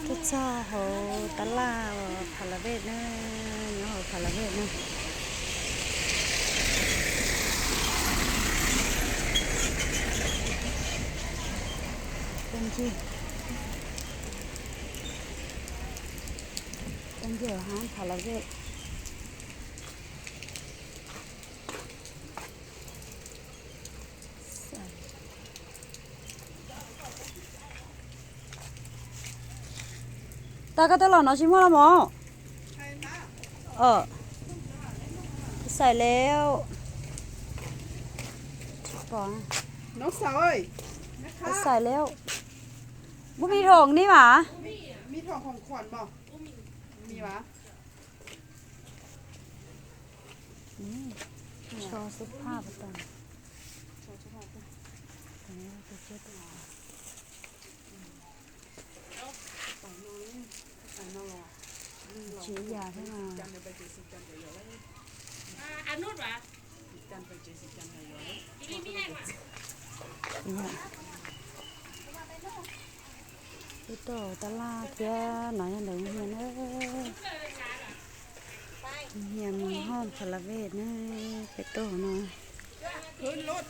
ທຸກຊາວເຮົາຕະຫຼາດພາລາເວດເນີ ເຮົາພາລາເວດເນີ ເປັນທີ່ ເປັນດຽວຮ້ານພາລາເວດ. ຕາກະຕະຫຼອດເນາະ ຊິໝົດລະໝໍ. ເອີ ໃສ່ແລ້ວ ນ້ອງສາວເອີຍ ໃສ່ແລ້ວ. ບໍ່ມີຖົງນີ້ຫວາ? ມີຖົງຂອງຂວັນບໍ່? ມີຫວາ? ນີ້ ໂຊສຸພາບຕອນ ໂຊສຸພາບຕອນ ເຈຍາໃຫ້ມາ ໄປຕໍ່ຕະຫຼາດເທື່ອໜ້ອຍ ເດີໂຮງຮຽນເອີຍ ໂຮງຮຽນຫ້ອງຄາລາເວດເນີ ໄປຕໍ່ໜ້ອຍ ຂຶ້ນລົດ.